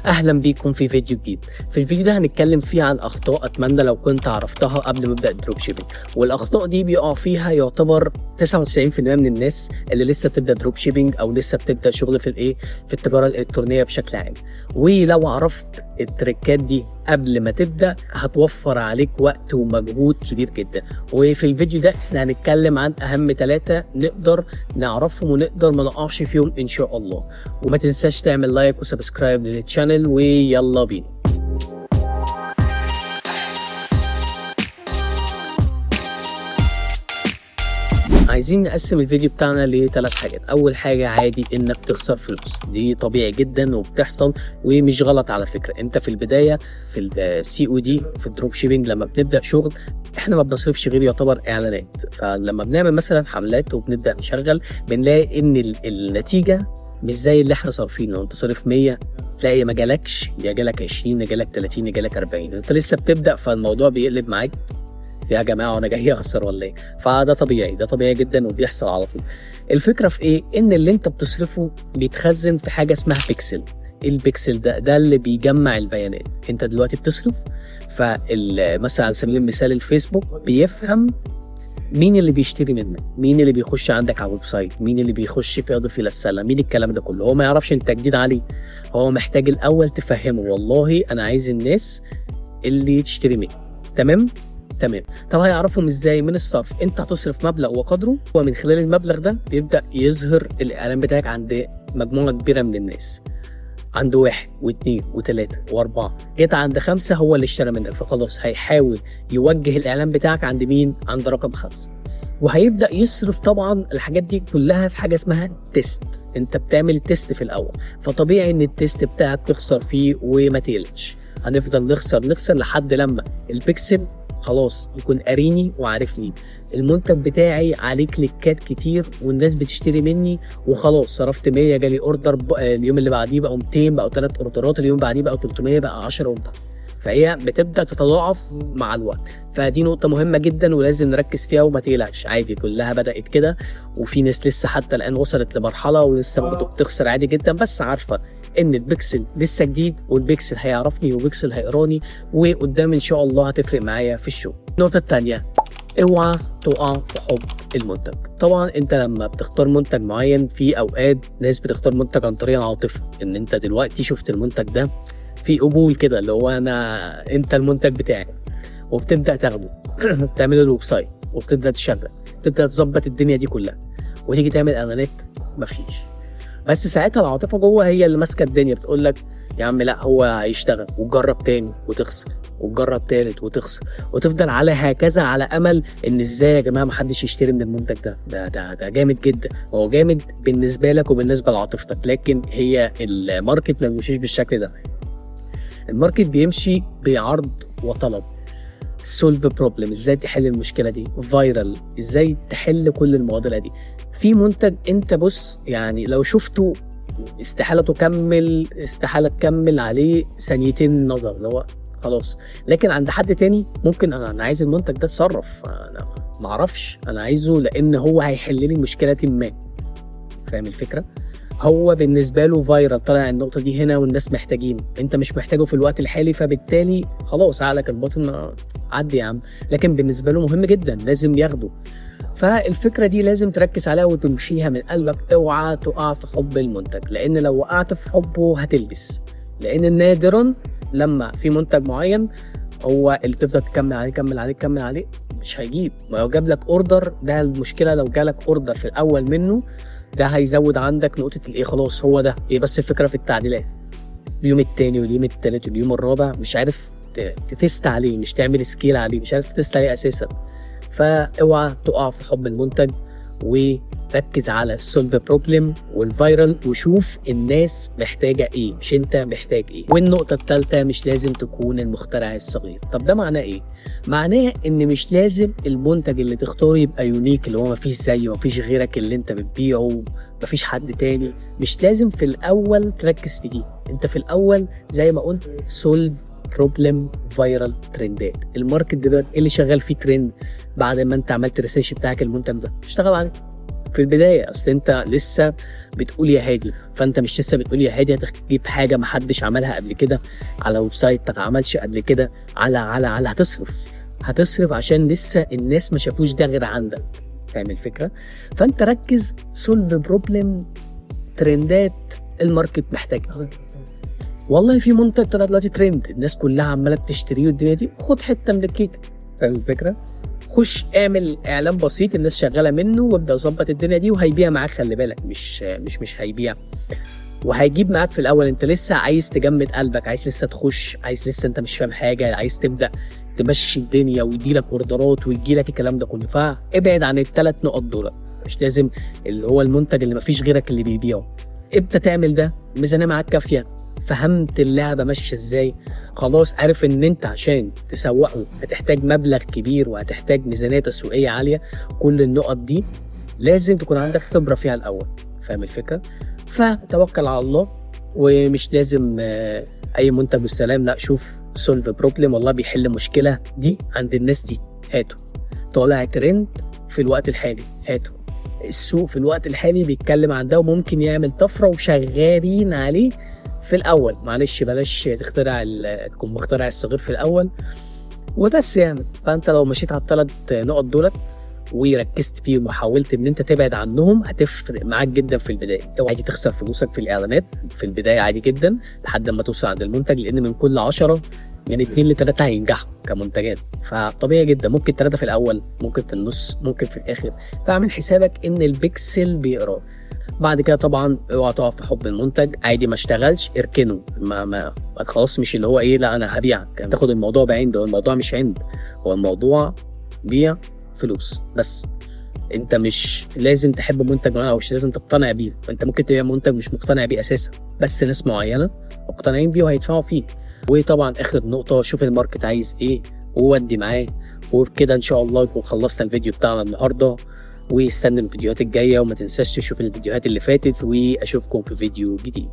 اهلا بيكم في فيديو جديد. في الفيديو ده هنتكلم فيه عن اخطاء اتمنى لو كنت عرفتها قبل ما ابدا ال dropshipping، والاخطاء دي بيقع فيها يعتبر 99% من الناس اللي لسه بتبدا dropshipping او لسه بتبدا شغل في الايه، في التجارة الالكترونية بشكل عام. ولو عرفت التريكات دي قبل ما تبدا هتوفر عليك وقت ومجهود كبير جدا. وفي الفيديو ده احنا هنتكلم عن اهم 3 نقدر نعرفهم ونقدر ما نقعش فيهم ان شاء الله. وما تنساش تعمل like و subscribe لل channel، ويلا بينا. عايزين نقسم الفيديو بتاعنا لثلاث حاجات. اول حاجة، عادي انك تخسر فلوس، دي طبيعي جدا وبتحصل ومش غلط على فكرة. انت في البداية في ال COD في ال dropshipping لما بنبدا شغل احنا ما بنصرفش غير يعتبر اعلانات، فلما بنعمل مثلا حملات وبنبدا نشغل بنلاقي ان النتيجة مش زي اللي احنا صارفينه. لو انت صارف 100 تلاقي ما جالكش، يا جالك 20 يا جالك 30 يا جالك 40، انت لسه بتبدا فالموضوع بيقلب معاك يا جماعة وانا جاي اخسر ولا ايه؟ فده طبيعي، ده طبيعي جدا وبيحصل على طول. الفكرة في ايه؟ ان اللي انت بتصرفه بيتخزن في حاجة اسمها بيكسل. ايه البيكسل ده؟ ده اللي بيجمع البيانات. انت دلوقتي بتصرف، فمثلا على سبيل المثال الفيسبوك بيفهم مين اللي بيشتري منك، مين اللي بيخش عندك على ال website، مين اللي بيخش في اضف الى السلة، مين الكلام ده كله. هو ما يعرفش انت جديد عليه، هو محتاج الاول تفهمه والله انا عايز الناس اللي تشتري مني. تمام؟ تمام. طب هيعرفهم ازاي؟ من الصرف. انت هتصرف مبلغ وقدره، ومن خلال المبلغ ده بيبدا يظهر الاعلان بتاعك عند مجموعة كبيرة من الناس، عند 1 و2 و3 و4، جيت عند 5 هو اللي اشترى منك، فخلاص هيحاول يوجه الاعلان بتاعك عند مين؟ عند رقم 5، وهيبدا يصرف. طبعا الحاجات دي كلها في حاجة اسمها test. انت بتعمل test في الاول، فطبيعي ان ال test بتاعك تخسر فيه وما تقلقش، هنفضل نخسر نخسر لحد لما البيكسل خلاص يكون قاريني وعارفني المنتج بتاعي عليه كليكات كتير والناس بتشتري مني، وخلاص صرفت 100 جالي order، اليوم اللي بعديه بقوا 200، بقوا 3 اوردرات، اليوم بعديه بقوا 300، بقى 10 order. فهي بتبدا تتضاعف مع الوقت. فدي نقطة مهمة جدا ولازم نركز فيها وما تقلقش، عادي كلها بدات كده، وفي ناس لسه حتى الان وصلت لمرحلة ولسه برضه بتخسر عادي جدا، بس عارفه ان البيكسل لسه جديد والبيكسل هيعرفني وبيكسل هيقراني وقدام ان شاء الله هتفرق معايا في الشغل. النقطة الثانية، اوعى تقع في حب المنتج. طبعا انت لما بتختار منتج معين، في اوقات ناس بتختار منتج عن طريق العاطفة، ان انت دلوقتي شفت المنتج ده في قبول كده اللي هو انا انت المنتج بتاعي، وبتبدا تاخده تعمله ال website وبتبدا تشغل، تبدا تظبط الدنيا دي كلها، وتيجي تعمل اعلانات مفيش. بس ساعتها العاطفة جوه هي اللي ماسكه الدنيا، بتقول لك يا عم لا هو هيشتغل، وتجرب تاني وتخسر، وتجرب تالت وتخسر، وتفضل على هكذا على امل ان ازاي يا جماعة محدش يشتري من المنتج ده، ده ده ده جامد جدا. هو جامد بالنسبة لك وبالنسبة لعاطفتك، لكن هي ال market ما بيمشيش بالشكل ده. ال market بيمشي بعرض وطلب. solve problem، ازاي تحل المشكلة دي، viral، ازاي تحل كل المعضلة دي. في منتج انت بص يعني لو شفته استحالة تكمل، استحالة تكمل عليه ثانيتين نظر اللي هو خلاص، لكن عند حد تاني ممكن انا عايز المنتج ده اتصرف، انا ما اعرفش انا عايزه لان هو هيحل لي مشكلة ما. فاهم الفكرة؟ هو بالنسبة له viral، طلع النقطة دي هنا والناس محتاجينه، انت مش محتاجه في الوقت الحالي، فبالتالي خلاص عقلك الباطن عدي يا عم، لكن بالنسبة له مهم جدا لازم ياخده. فالفكرة دي لازم تركز عليها وتمحيها من قلبك، اوعى تقع في حب المنتج، لان لو وقعت في حبه هتلبس. لان نادرا لما في منتج معين هو اللي تفضل تكمل عليه تكمل عليه تكمل عليه مش هيجيب. ما لو جاب لك order، ده المشكلة، لو جالك order في الاول منه ده هيزود عندك نقطة الايه، خلاص هو ده ايه، بس الفكرة في التعديلات. اليوم الثاني واليوم الثالث واليوم الرابع مش عارف ت test عليه، مش تعمل scale عليه، مش عارف ت test عليه اساسا. فاوعى تقع في حب المنتج، وركز على ال solve problem وال viral، وشوف الناس محتاجه ايه مش انت محتاج ايه. والنقطة الثالثة، مش لازم تكون المخترع الصغير. طب ده معناه ايه؟ معناه ان مش لازم المنتج اللي تختاره يبقى unique، اللي هو مفيش زيه مفيش غيرك اللي انت بتبيعه، مفيش حد تاني. مش لازم في الاول تركز في دي. انت في الاول زي ما قلت solve problem viral ترندات. ال market دلوقتي ايه اللي شغال فيه ترند؟ بعد ما انت عملت research بتاعك المنتج ده اشتغل عليه. في البداية، اصل انت لسه بتقول يا هادي، فانت مش لسه بتقول يا هادي هتجيب حاجة محدش عملها قبل كده على website ما اتعملش قبل كده، على على على هتصرف عشان لسه الناس ما شافوش ده غير عندك. فاهم الفكرة؟ فانت ركز، solve problem، ترندات ال market محتاجها. والله في منتج طلع دلوقتي ترند، الناس كلها عماله بتشتريه والدنيا دي، خد حتة من الكيكه. فاهم الفكرة؟ خش اعمل اعلان بسيط الناس شغالة منه، وابدا ظبط الدنيا دي وهيبيع معاك. خلي بالك مش هيبيع وهيجيب معاك في الاول. انت لسه عايز تجمد قلبك، عايز لسه تخش، عايز لسه انت مش فاهم حاجة، عايز تبدا تمشي الدنيا ويجي لك اوردرات ويجي لك الكلام ده كله. فابعد عن الثلاث نقط دول. مش لازم اللي هو المنتج اللي مفيش غيرك اللي بيبيعه. امتى تعمل ده؟ ميزانية معاك كافيه، فهمت اللعبة ماشية ازاي، خلاص عارف ان انت عشان تسوقه هتحتاج مبلغ كبير وهتحتاج ميزانية تسويقية عالية. كل النقط دي لازم تكون عندك خبره فيها الاول. فاهم الفكرة؟ فتوكل على الله، ومش لازم اي منتج والسلام، لا، شوف solve problem، والله بيحل مشكلة دي عند الناس دي، هاته. طالع ترند في الوقت الحالي، هاته. السوق في الوقت الحالي بيتكلم عن ده وممكن يعمل طفرة وشغالين عليه في الاول. معلش بلاش تخترع تكون مخترع الصغير في الاول وبس يعني. فانت لو مشيت على الثلاث نقط دولت وركزت فيهم وحاولت ان انت تبعد عنهم، هتفرق معاك جدا في البداية. انت عادي تخسر فلوسك في الاعلانات في البداية، عادي جدا لحد ما توصل عند المنتج، لان من كل 10 من 2 ل3 هينجحوا كمنتجات، فطبيعي جدا ممكن 3 في الاول، ممكن في النص، ممكن في الاخر. فاعمل حسابك ان البيكسل بيقرا. بعد كده طبعا اوعى تقع في حب المنتج، عادي ما اشتغلش اركنه، ما خلاص، مش اللي هو ايه لا انا هبيعك، تاخد الموضوع بعند. هو الموضوع مش عند، هو الموضوع بيع فلوس بس. انت مش لازم تحب منتج معين او مش لازم تقتنع بيه، انت ممكن تبيع منتج مش مقتنع بيه اساسا، بس ناس معينة مقتنعين بيه وهيدفعوا فيه. وطبعا اخر نقطة، شوف ال market عايز ايه وودي معاه. وبكده ان شاء الله يكون خلصنا الفيديو بتاعنا النهارده، واستنى الفيديوهات الجاية، وما تنساش تشوف الفيديوهات اللي فاتت، واشوفكم في فيديو جديد.